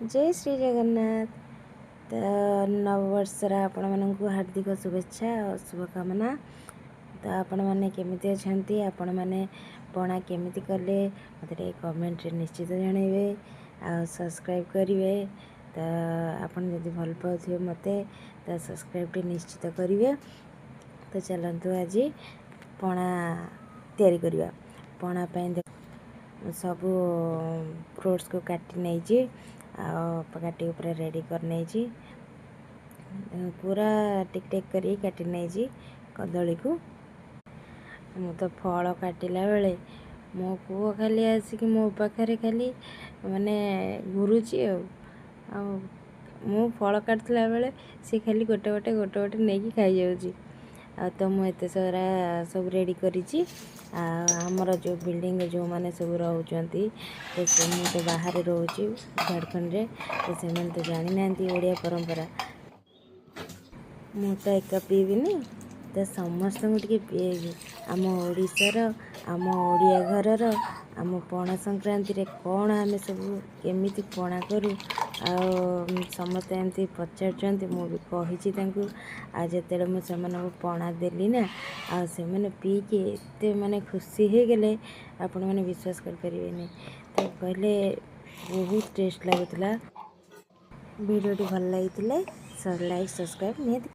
ଜୟ ଶ୍ରୀ ଜଗନ୍ନାଥ। ତ ନବବର୍ଷର ଆପଣମାନଙ୍କୁ ହାର୍ଦ୍ଦିକ ଶୁଭେଚ୍ଛା ଆଉ ଶୁଭକାମନା। ତ ଆପଣମାନେ କେମିତି ଅଛନ୍ତି? ଆପଣମାନେ ପଣା କେମିତି କଲେ, ମୋତେ ଟିକେ କମେଣ୍ଟରେ ନିଶ୍ଚିତ ଜଣାଇବେ ଆଉ ସବସ୍କ୍ରାଇବ୍ କରିବେ। ତ ଆପଣ ଯଦି ଭଲ ପାଉଥିବେ ମୋତେ, ତ ସବସ୍କ୍ରାଇବ୍ଟି ନିଶ୍ଚିତ କରିବେ। ତ ଚାଲନ୍ତୁ, ଆଜି ପଣା ତିଆରି କରିବା। ପଣା ପାଇଁ ସବୁ ଫ୍ରୁଟ୍ସକୁ କାଟି ନେଇଛି ଆଉ କାଟିକି ପୁରା ରେଡ଼ି କରିନେଇଛି। ପୁରା ଟିକ୍ ଟିକ୍ କରିକି କାଟି ନେଇଛି କଦଳୀକୁ। ମୁଁ ତ ଫଳ କାଟିଲା ବେଳେ ମୋ ପୁଅ ଖାଲି ଆସିକି ମୋ ପାଖରେ ଖାଲି ମାନେ ଘୁରୁଛି। ଆଉ ମୁଁ ଫଳ କାଟୁଥିଲା ବେଳେ ସେ ଖାଲି ଗୋଟେ ଗୋଟେ ଗୋଟେ ଗୋଟେ ନେଇକି ଖାଇଯାଉଛି। ଆଉ ତ ମୁଁ ଏତେ ସାରା ସବୁ ରେଡ଼ି କରିଛି। ଆଉ ଆମର ଯେଉଁ ବିଲ୍ଡିଂରେ ଯେଉଁମାନେ ସବୁ ରହୁଛନ୍ତି, ତ ସେ, ମୁଁ ତ ବାହାରେ ରହୁଛି ଝାଡ଼ଖଣ୍ଡରେ, ତ ସେମାନେ ତ ଜାଣିନାହାନ୍ତି ଓଡ଼ିଆ ପରମ୍ପରା। ମୁଁ ତ ଏକା ପିଇବିନି, ତ ସମସ୍ତଙ୍କୁ ଟିକେ ପିଏଇବି। ଆମ ଓଡ଼ିଶାର, ଆମ ଓଡ଼ିଆ ଘରର, ଆମ ପଣା ସଂକ୍ରାନ୍ତିରେ କ'ଣ ଆମେ ସବୁ କେମିତି ପଣା କରୁ, ଆଉ ସମସ୍ତେ ଏମିତି ପଚାରୁଛନ୍ତି। ମୁଁ ବି କହିଛି ତାଙ୍କୁ। ଆଉ ଯେତେବେଳେ ମୁଁ ସେମାନଙ୍କୁ ପଣା ଦେଲି ନା, ଆଉ ସେମାନେ ପିଇକି ଏତେ ମାନେ ଖୁସି ହେଇଗଲେ, ଆପଣମାନେ ବିଶ୍ୱାସ କରିପାରିବେନି। ତ କହିଲେ ବହୁତ ଟେଷ୍ଟ ଲାଗୁଥିଲା। ଭିଡ଼ିଓଟି ଭଲ ଲାଗିଥିଲେ ଲାଇକ୍, ସବସ୍କ୍ରାଇବ୍ ନିହାତି